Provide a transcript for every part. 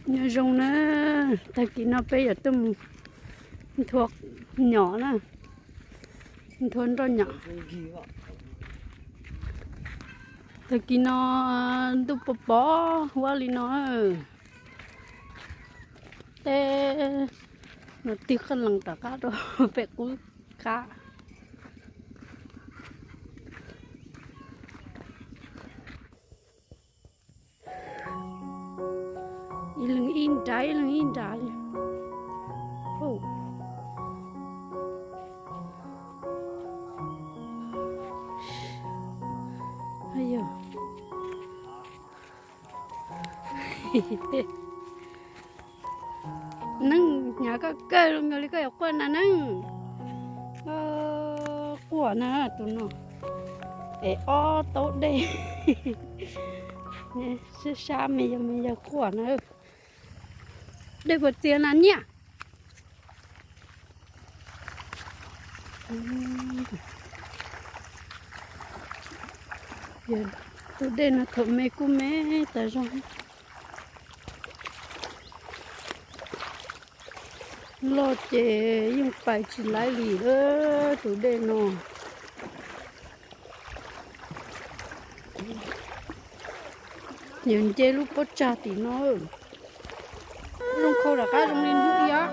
Nyob zoo na, tag kis no peb yuav tuaj mus nthua nyom na, nthua nroj nyom. Tag kis no ntuj pos pos huab li no, tej no tig qeej lees rov qab rau pem qub qab. Ib leeg ib nrab, ib leeg ib nrab li. Neeg hnyav koj kawg zoo nkaus li koj yuav quaj na neeg. Quaj na tus no, es ob taub dej sab sab me yawg me yawg quaj na. Dej puas txias na niam? Tus dej no thaum me kuj me tas zog, loj ces yeej pais tsis laib li lawm tus dej no. Yuav nce lub pob tsag tim no. Zoo khau rov qab zoo li hnub ib os.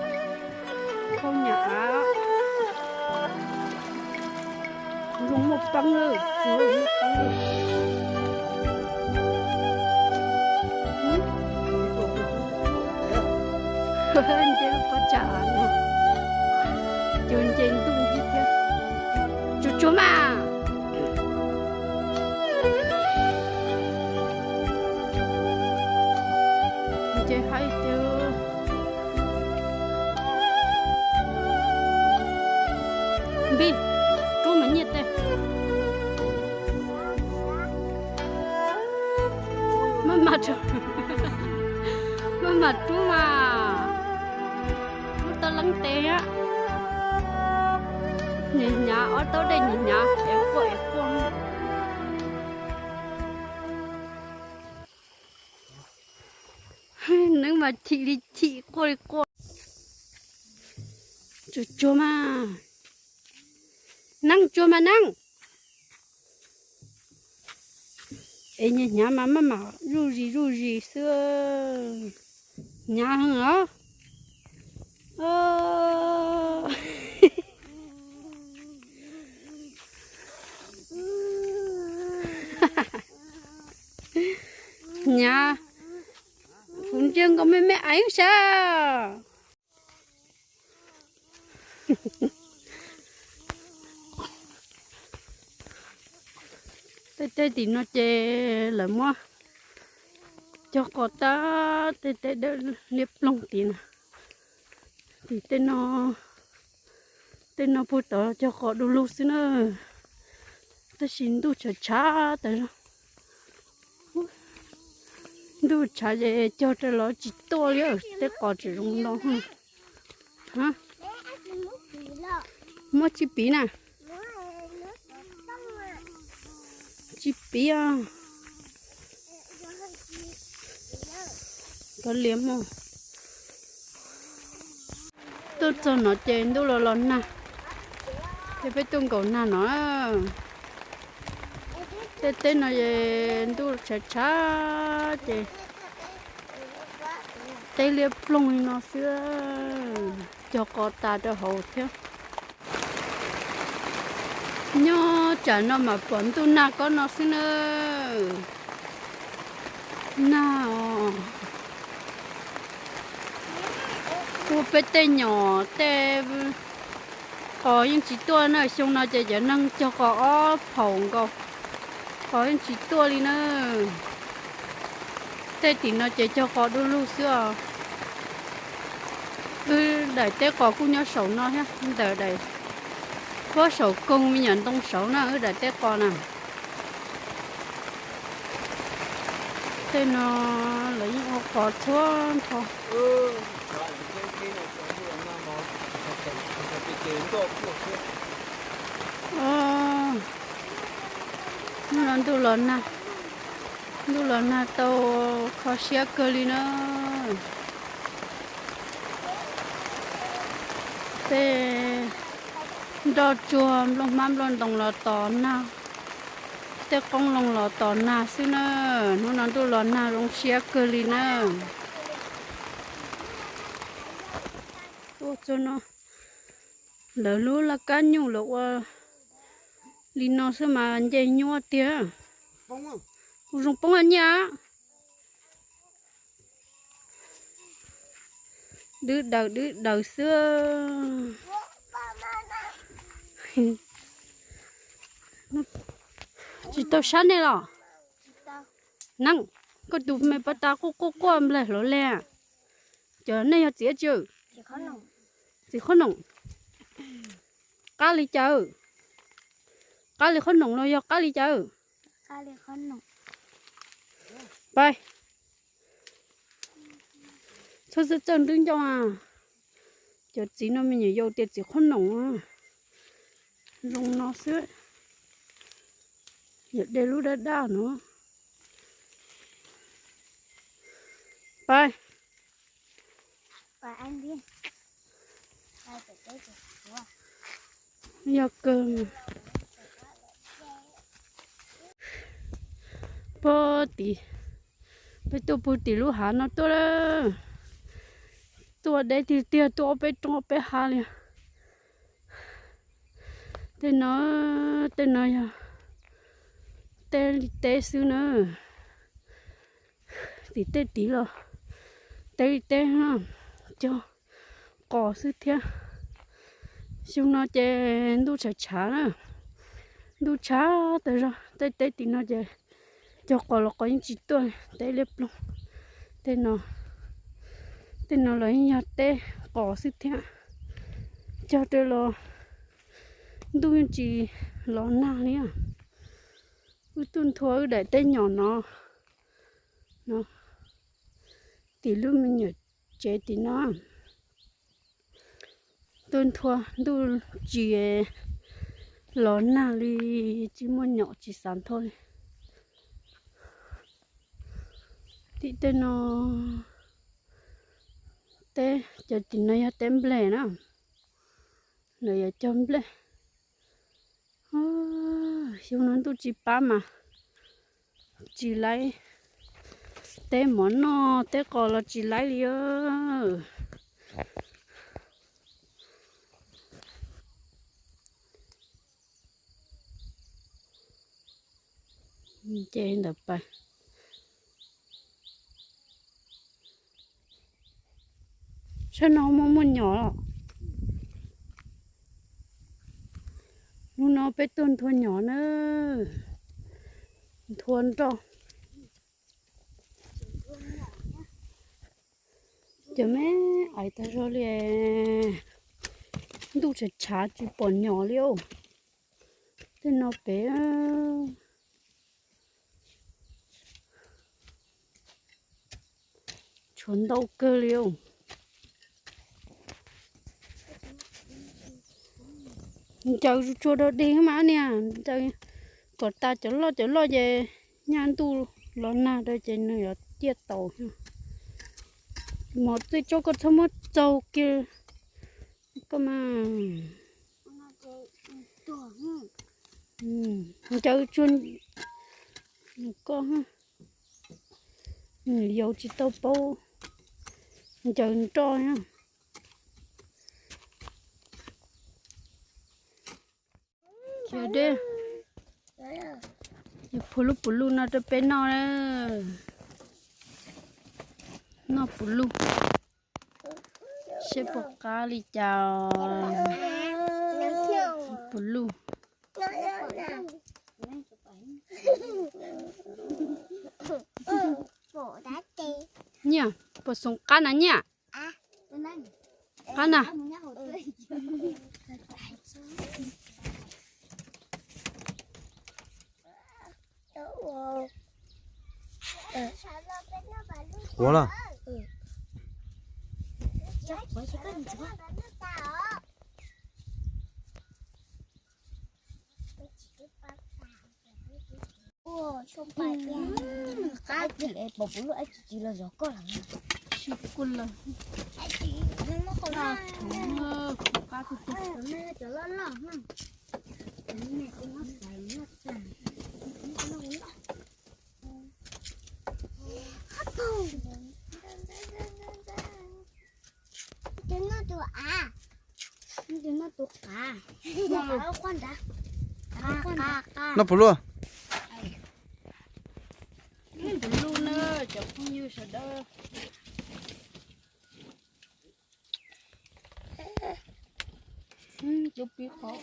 Khau nyam av. Zoo muaj peeb lawm, muaj peeb lawm. Nce lub pob tsag av no, cuag nce ntuj thiab. Tsuag tsuag mas. Nce haib tiag. Npib, rub mas nyiaj tej. Maj mam, maj mam rub mas. Rub tau leej tes thiab. Nyias hnyav, ob taub dej nyias hnyav, es quaj es quaj. Neeg mas chim li chim, quaj li quaj. Tsuag tsuag mas. Neeg tsuag mas neeg. Es nyias hnyav mas maj mam zuj zis zuj zis xwb. Hnyav heev os. Hnyav, kuv ntsia nkaus me me aiv sab. Tej teb tim no ces lawv muab cog qos tag, tej teb dawb liab ploog tim no. Tim tej no, tej no puag tod cog qos du lug xwb na. Tab sis ntuj tshav tshav tas zog. Ntuj tshav ces cog rau los tsis tuaj li, tej qos tseem zoo no. Muab tsis piv na. Tsis piv os. Kov liam mog. Tuaj txog no ces ntuj los los nag, ces peb tuaj nkaum nag no. Tej teb no es ntuj tshav tshav ces teb liab ploog li no xwb, cog qos tas rau hauv thiab. Nyob tsam no mas pom ntuj nag kob no xwb na. Nag os. Ua peb tej nyom tej qos yeej tsis tuaj na, xyoo no ces cov neeg cog qos ob phaum nkaus, qos yeej tsis tuaj li na. Tej tim no ces cog qos du lug xwb os. Wb daim teb qos kuj nyob saum no thiab, ntawm daim pob saum koog me nyuam ntoo saud na, wb daim teb qos na. Tej no lawv yeej ua qos txhua nrho. Hnub no ntuj los nag, ntuj los nag tau kho siab kawg li na. Tej nroj tsuag nplooj hmab nplooj ntoos los tos nag, tej qoob loo los tos nag xwb na. Hnub no ntuj los nag zoo siab kawg li na. Ua txog no, lawv lub laj kab nyuj lawv ua li no xwb mas nce nyuaj tiag. Kuv zoo poob nyiaj. Dwb daws dwb daws xwb. Tsis tau sab nej los? Neeb, koj tus me paj tas quaj quaj quaj nplaig hlo le. Cov nej yog txiv dab tsi? Txiv qhob noom. Qab li cas? Qab li qhob noom los yog qab li cas? Pais. Txhob xwb txawj nrwb ncauj a. Cov txiv no me nyuam yaus tias txiv qhob noom. Zoo no xwb. Yog de lub daj daj no. Pais. Yog kawg. Puag tim, peb tuaj puag tim lub hav no tuaj lawm. Tuaj deb tiag tiag, tuaj ob peb roob ob peb hav li. Tej no, tej no yog teb li teb xwb na. Tim tej tid los teb li teb, cog qos xwb thiab. Xyoo no ces ntuj tshav tshav na, ntuj tshav tas zog. Tej teb tim no ces cog qos los qos yeej tsis tuaj, teb liab ploog. Tej no, tej no los yeej yog teb qos xwb thiab. Cog rau los ntuj yeej tsis los nag li. Wb tuaj nthua wb daim teb nyom no, no, tim lub me nyuam tsev tim no. Tuaj nthua ntuj tsis los nag li, tsis muaj nyom tsis xav nthua li. Tim tej no, teb cov tim no yog teb nplej na, lawv yuav cog nplej. Xyoo no ntuj tsis pab mas tsis laib teb mov noj, teb qos los tsis laib li. Ces ntawd pais. Sab no muaj muaj nyom los. Hnub no peb tuaj nthua nyom na, nthua nroj. Cov me ais tag zog li, ntuj tshav tshav tsis pom nyom li. Tej no pem tshuav ntau kawg li. Ncaws tsuag tsuag dog dig mas niag ncaws kom tas cov loj cov loj ces nyaj ntuj los nag rau ces nws yuav ciaj taus. Mov txij tsob koj txhob muab txaug kiag koj mas. Ncaws tsuag koj, nws yaus tsis tau paub ncaws nroj. Khiav deb, yog phuv lub puv luj no rau peb noj na. Noj puv luj, seb puas qab li cas. Puv luj. Nyiaj, puas xoom qab na nyiaj? Qab na. Ua lawm. Qab tim es pom puv luj, ab tsis tsis los zov koj lawm. Tsis kuj lawm. Noj puas luaj? Noj puas luaj na cov phooj ywg sawv daws? Cov pib qhov.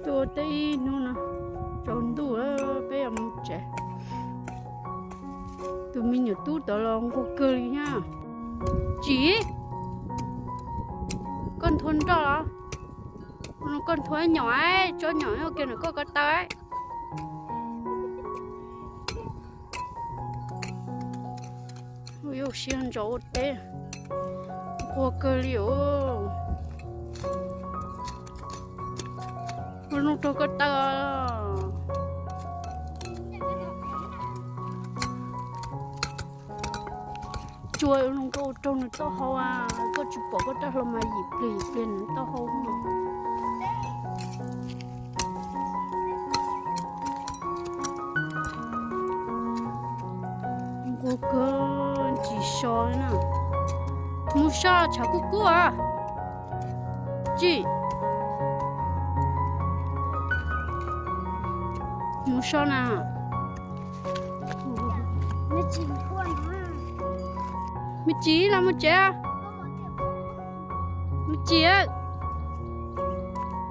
Tuaj teb ib hnub no, tsaus ntuj peb yuav mus tsev. Tus me nyuam tub tod los nquag kawg li thiab. Tsis, koj nthua nroj los? Koj nthua nyom, tso nyom kiag ntawm koj ko taw. Ua siab ntso ua teb, nquag kawg li os. Ua zoo rau koj taw. Tsuas ua zoo koj ua raug nws taub hau, koj tsis pom koj rab hlau mas yim pliag yim pliag nws taub hau. Nquag kawg tsis so na. Mus so tshav kub kub os. Tsis mus so na. Me tsis los mus tsev. Me tsis,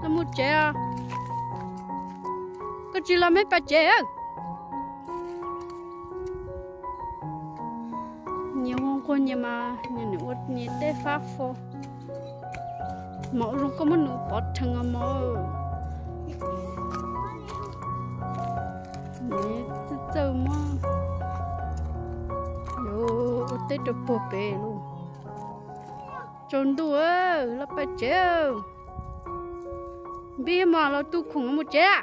los mus tsev os. Koj tsis los meb pas tsev. Nyias ua nquag nyias mas nyias ua nyias tej fab fo. Mov zoo koj muab nws pov rhees mov. Txawj txawj muab, yuav ua teb rau puag pem lauj. Tsaus ntuj, los pais tsev. Npib mos los tu khoom mus tsev.